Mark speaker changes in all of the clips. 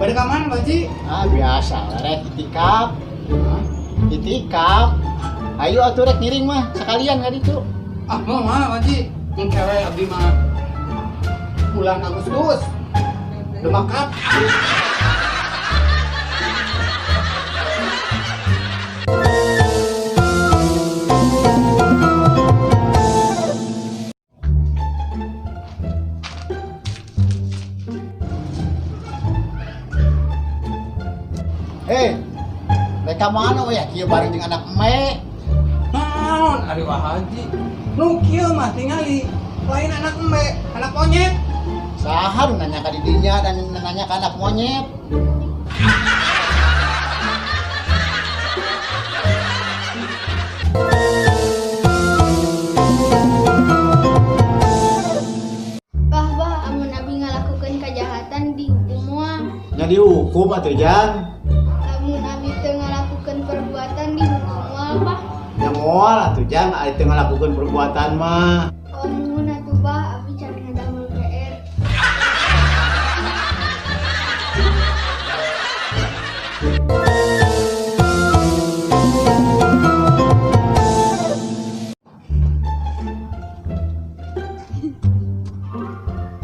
Speaker 1: Bade ka mana, Pak Haji?
Speaker 2: Ah, biasa rek itikaf. Itikaf. Ayo atuh rek ngiring mah sekalian ka ditu.
Speaker 1: Ah, mau mah, Pak Haji. Engke we abdi mah bulan Agustus. Demakap.
Speaker 2: Hei, mereka mana ya kieu bareng jeung anak eme.
Speaker 1: Naon ari Pak Haji? Nu kieu mah tingali lain anak eme, anak monyet.
Speaker 2: Saha nu nanya ka didinya dan nanya ka anak monyet.
Speaker 3: Bah, bah, amun abi ngalakukeun kajahatan dihukum moal.
Speaker 2: Nya dihukum atuh Jang.
Speaker 3: Lamun abi teu ngalakukeun perbuatan dihukum moal, bah.
Speaker 2: Nya moal atuh Jang, ari teu ngalakukeun perbuatan mah.
Speaker 3: Oh, nuhun atuh bah, abi can ngadamel PR.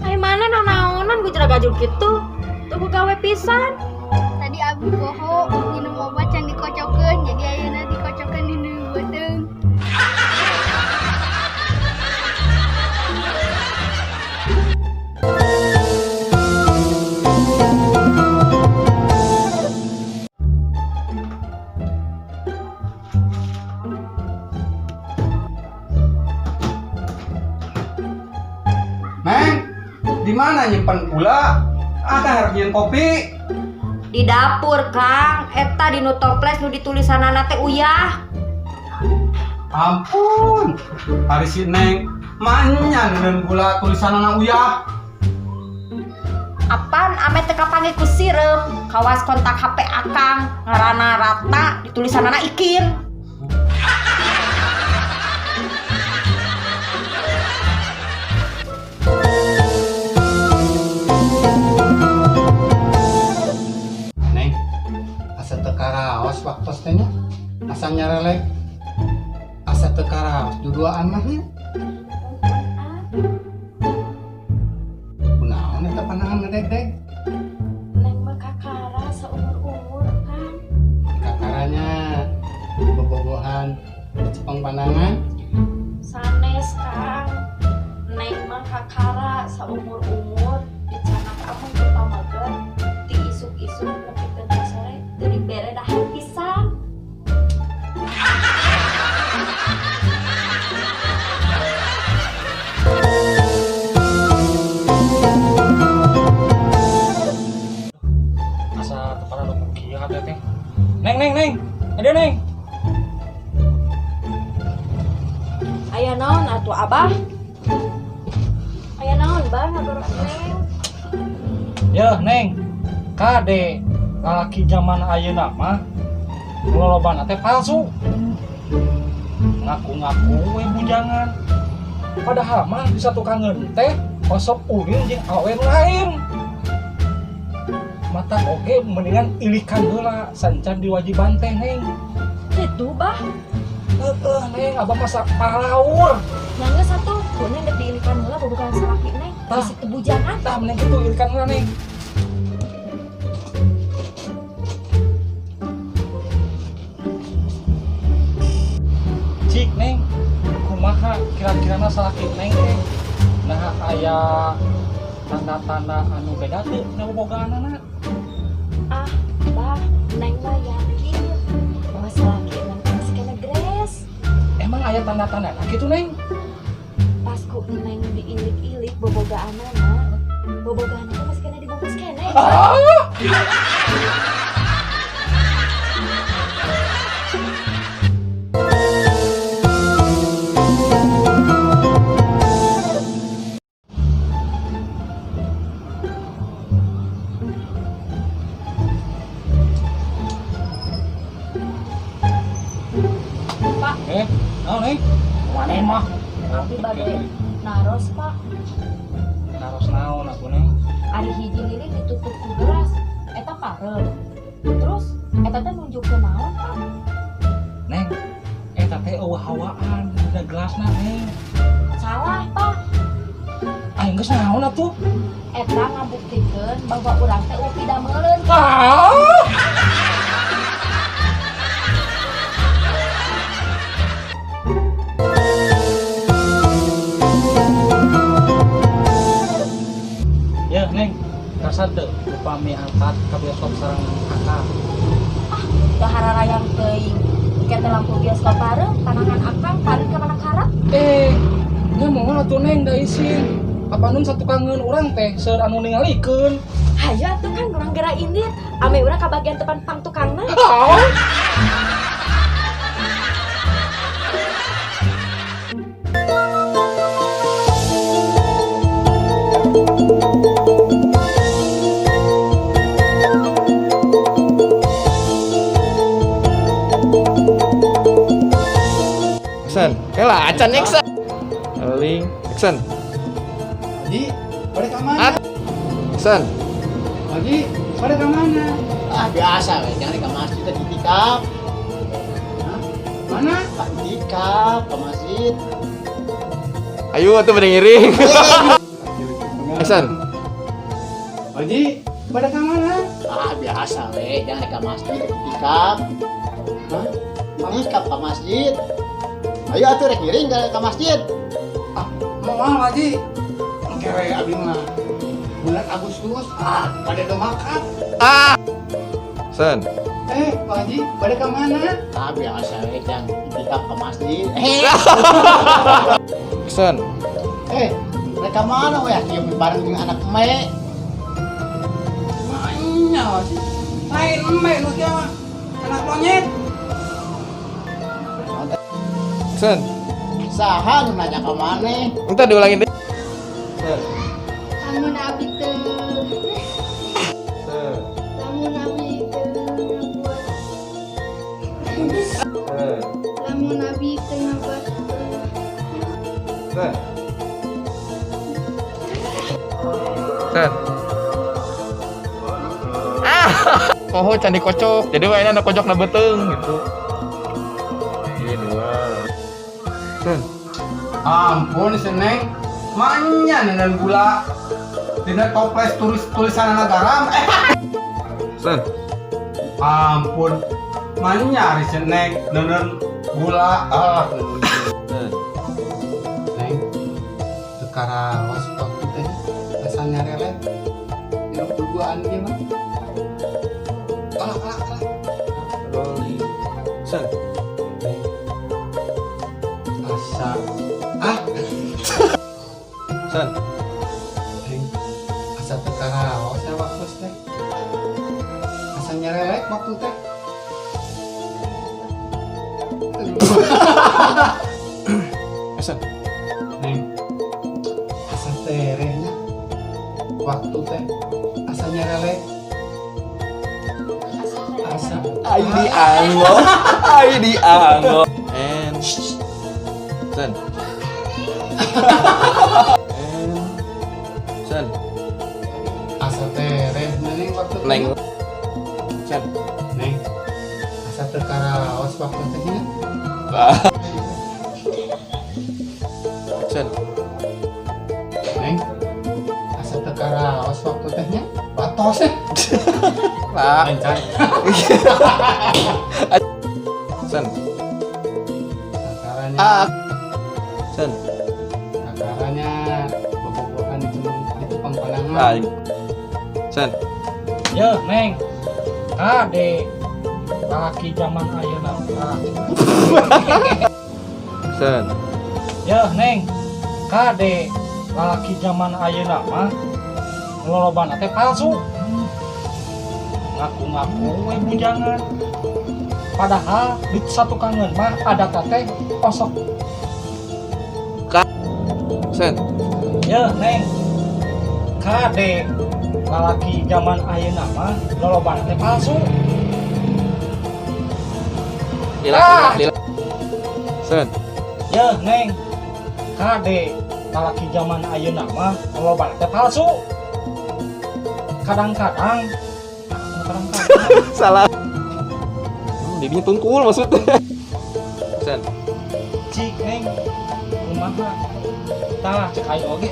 Speaker 4: Ai mana nanaonan gujra-gajul kitu? Teu gawe pisan.
Speaker 3: Tadi abi poho minum obat can dikocokeun, jadi ayeuna dikocokeun di nu beuteung.
Speaker 1: Neng, di mana nyimpen gula? Ah, teh harus nyian kopi.
Speaker 4: Di dapur, Kang. Eta di nu toples nu ditulisanana teh uyah.
Speaker 1: Ampun, hari si Neng manya ngeun gula tulisanana uyah.
Speaker 4: Apan ame teu kapanggih ku sireum, kawas kontak HP Akang, ngaranna Rata, ditulisanana Ikin.
Speaker 1: Neng, asa teu karaos waktos teh nya. Asa nyarelek. Asa teu karaos duduaan mah nya. Kunaon eta pandangan ngedeg-deg?
Speaker 4: Neng mah kakara saumur-umur, Kang.
Speaker 1: Kakaranya bobogohan cepeng pandangan.
Speaker 4: Sanes, Kang. Neng mah kakara saumur-umur dicanak amun ku pamager ti isuk-isuk nepikeun ka sore teu dibere dahar pisan.
Speaker 5: Asa tepara nu kieu hate teh. Neng neng neng, ada neng.
Speaker 4: Aya naon atuh Abah? Aya naon Bah ngagorok Neng?
Speaker 5: Yeuh neng, kade lalaki zaman ayeuna mah lolobana teh palsu. Ngaku-ngaku we bujangan. Padahal mah di satukangeun teh osok ulin jeung awewe nu lain. Mata oge mendingan ilikan heula sancan diwajiban teh neng.
Speaker 4: Kitu Bah.
Speaker 5: Heeh neng, abah masa palaur.
Speaker 4: Nya geus atuh, ku Neng dek diilikan heula bobogohan salaki Neng.
Speaker 5: Tah.
Speaker 4: Bisi teu bujangan.
Speaker 5: Tah mending kitu ilikan heula neng. Cik neng, kumaha kira-kirana salaki neng teh? Nah aya tanda-tanda anu beda teu na bobogohanana?
Speaker 4: Ah, Bah, Neng mah yakin bahwa salaki Neng teh masih kena gres.
Speaker 5: Emang aya tanda-tanda kitu neng?
Speaker 4: Pas ku Neng diilik-ilik bobogohanana, bobogohanana teh masih kena dibungkus keneh.
Speaker 5: Ah!
Speaker 4: Pak.
Speaker 5: Naon neng? Maneh mah.
Speaker 4: Abdi bade naros, Pak.
Speaker 5: Naros naon aku neng?
Speaker 4: Ari hiji lilin ditutup ku gelas. Eta Bareng. Terus eta teh nunjukkeun naon, Pak?
Speaker 5: Neng, eta teh eueuh hawaan dina gelasna, Neng.
Speaker 4: Salah, Pak.
Speaker 5: Aing geus naon atuh?
Speaker 4: Eta ngabuktikeun bahwa urang teh eueuh pidameuleun.
Speaker 5: Ah! Ya, Neng, rasa teu upami angkat ka bioskop sareng akang?
Speaker 4: Dahara rayang teuing. Engke teh lampu bioskop bareng, panahan akang paling ka mana karep.
Speaker 5: Eh, nya moal atuh, Neng, da isin. Apa nun satukangeun urang teh seur anu ningalikeun.
Speaker 4: Hayu atuh kan urang gera indit, ame urang ka bagian depan pang tukangna.
Speaker 5: Ah!
Speaker 6: Action. Kela acan action. Rolling action.
Speaker 1: Haji, pada ke mana?
Speaker 6: Action.
Speaker 1: Haji, pada ke mana?
Speaker 2: Ah, biasa we, jangan ke masjid teh itikaf.
Speaker 1: Hah? Mana?
Speaker 2: Pak itikaf ke masjid.
Speaker 6: Ayo atuh pada ngiring. Action.
Speaker 1: Haji, pada ke mana?
Speaker 2: Ah, biasa we, jangan ke masjid itikaf.
Speaker 1: Hah?
Speaker 2: Itikaf ke masjid. Ayo atuh rek ngiring ke masjid.
Speaker 1: Ah, moal Haji. Engke we abi mah. Bulan Agustus, ah, pada do makan.
Speaker 6: Action.
Speaker 1: Eh, Pak Haji, pada ke mana?
Speaker 2: Ah, biasa we, jangan itikaf ke masjid.
Speaker 6: Action.
Speaker 2: Eh, mereka mana we? Kieu bareng jeung anak me.
Speaker 1: Mainnya Haji. Lain eme nu kieu mah. Anak monyet.
Speaker 6: Action.
Speaker 2: Saha nu nanya ka maneh?
Speaker 6: Entar diulangin deh. Action.
Speaker 3: Lamun abi teu
Speaker 6: Action.
Speaker 3: Lamun abi teu ngabuat
Speaker 6: Action.
Speaker 3: Lamun abi teu ngabuat
Speaker 6: Action. Action. Ah, poho can dikocok. Jadi wae anu kocok na beuteung gitu. Ini dua. Action.
Speaker 1: Ampun si Neng. Manya neundeun gula. Dina toples tulis tulisan garam. Eh,
Speaker 6: Action.
Speaker 1: ampun. Manya ari si Neng neundeun gula. Ah,
Speaker 6: Action.
Speaker 1: Neng. Teu karaos waktu teh asa nyarelek. Di berduaan dia mah. Alah, alah, alah.
Speaker 6: Rolling. Action.
Speaker 1: Neng. Asa ah,
Speaker 6: Action.
Speaker 1: Neng. Asa teu karaos ya waktu teh. Asa nyarelek waktu teh.
Speaker 6: Action.
Speaker 1: Neng. Asa terehnya waktu teh asa nyarelek asa
Speaker 6: Ai di anggo. Ai di anggo. And action. And action.
Speaker 1: Asa tereh neng waktu teh.
Speaker 6: Neng. Action.
Speaker 1: Neng, asa teu karaos waktu teh nya.
Speaker 6: Action.
Speaker 1: Neng, asa teu karaos waktu teh nya. Batos eh.
Speaker 6: Lah.
Speaker 1: Lain can.
Speaker 6: Action.
Speaker 1: Kakaranya.
Speaker 6: Ah. Action.
Speaker 1: Kakaranya bobogohan di tukang panangan.
Speaker 6: Ah. Action.
Speaker 5: Ya, Neng. Kade lalaki zaman ayeuna mah.
Speaker 6: Action.
Speaker 5: Ya, Neng. Kade lalaki zaman ayeuna mah lolobana teh palsu. Ngaku-ngaku we bujangan. Padahal di satukangeun mah ada teh osok.
Speaker 6: Action.
Speaker 5: Ya, Neng. Kade lalaki zaman ayeuna mah lolobana teh palsu.
Speaker 6: Lila, lila, lila. Action.
Speaker 5: Ya, Neng. Kade lalaki zaman ayeuna mah lolobana teh palsu. Kadang-kadang Parangkang.
Speaker 6: Salah. Didinya tungkul maksudnya. Action.
Speaker 5: Cik Neng. Kumaha? Tah cek aing oge.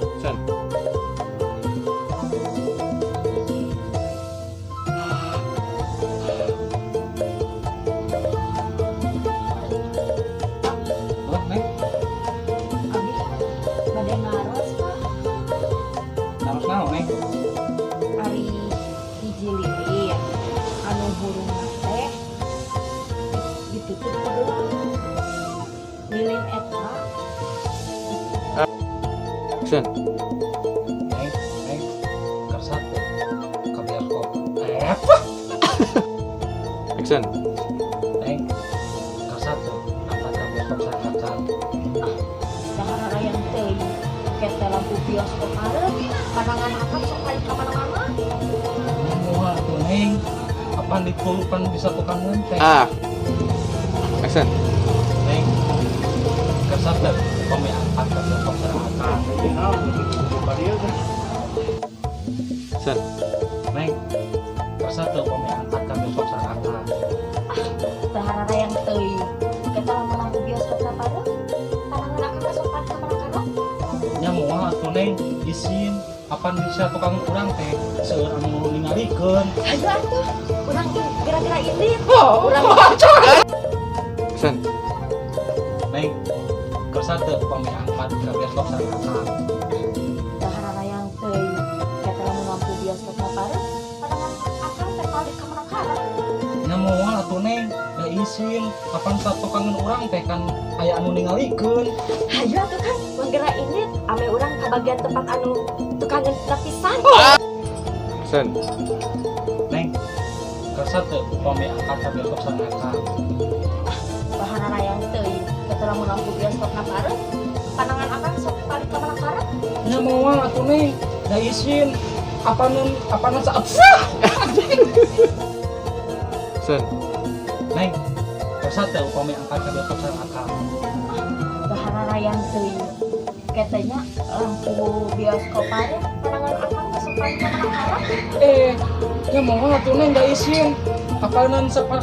Speaker 6: Action.
Speaker 5: Oh, Neng,
Speaker 4: Abi bade ngaros, Pak.
Speaker 5: harus naon, Neng?
Speaker 4: Ari hiji lilin anu hurungna teh ditutup ku belang. Lilin eta
Speaker 6: Action.
Speaker 5: Neng, Neng, kersa teu ka bioskop. Eh,
Speaker 6: Action.
Speaker 5: Neng, kersa teu angkat ka bioskop sareng akang.
Speaker 4: Dahar hayang teuing kete lampu bioskop areup pandangan akang sok balik ka mana-mana.
Speaker 5: Moal tuh, Neng. Apaan dikulupan bisa tukangan teh.
Speaker 6: Ah. Action.
Speaker 5: Neng, kersa teu upami angkat ka bioskop sareng akang.
Speaker 6: Action.
Speaker 5: Neng, kersa teu upami angkat ka bioskop sareng akang.
Speaker 4: Dahar hayang teuing kete lamun lampu bioskop na pareup pandangan akang sok balik ka mana-mana.
Speaker 5: Nya moal atuh, Neng, isin. Apaan bisa tukang urang teh seueur anu ningalikeun.
Speaker 4: Hayu atuh urang gara-gara indit.
Speaker 5: Oh,
Speaker 4: Urang
Speaker 6: Action.
Speaker 5: Neng, kersa teu upami angkat ka bioskop sareng akang.
Speaker 4: Dahar hayang teuing kete lamun lampu bioskop na pareup pandangan akang teh balik ka mana-mana.
Speaker 5: Nya moal atuh, Neng, da isin. Apaan satukangan urang teh kan aya anu ningalikeun.
Speaker 4: Hayu atuh kan manggera indit ame urang ka bagian tempat anu tukangan lapisan.
Speaker 6: Action.
Speaker 5: Neng, kersa teu upami angkat ka bioskop sareng akang.
Speaker 4: Bahana hayang teuing kete lamun lampu bioskop na pareup pandangan akang sok balik ka mana-mana.
Speaker 5: Nya moal atuh, Neng, da isin. Apaan apaan saat
Speaker 6: Action.
Speaker 5: Neng, kersa teu upami angkat ka bioskop sareng akang.
Speaker 4: Bahana hayang teuing ketenya lampu bioskop pareup pandangan akang teh sok balik ka mana-mana.
Speaker 5: Eh, nya moal atuh, Neng, da isin. Apaan sepa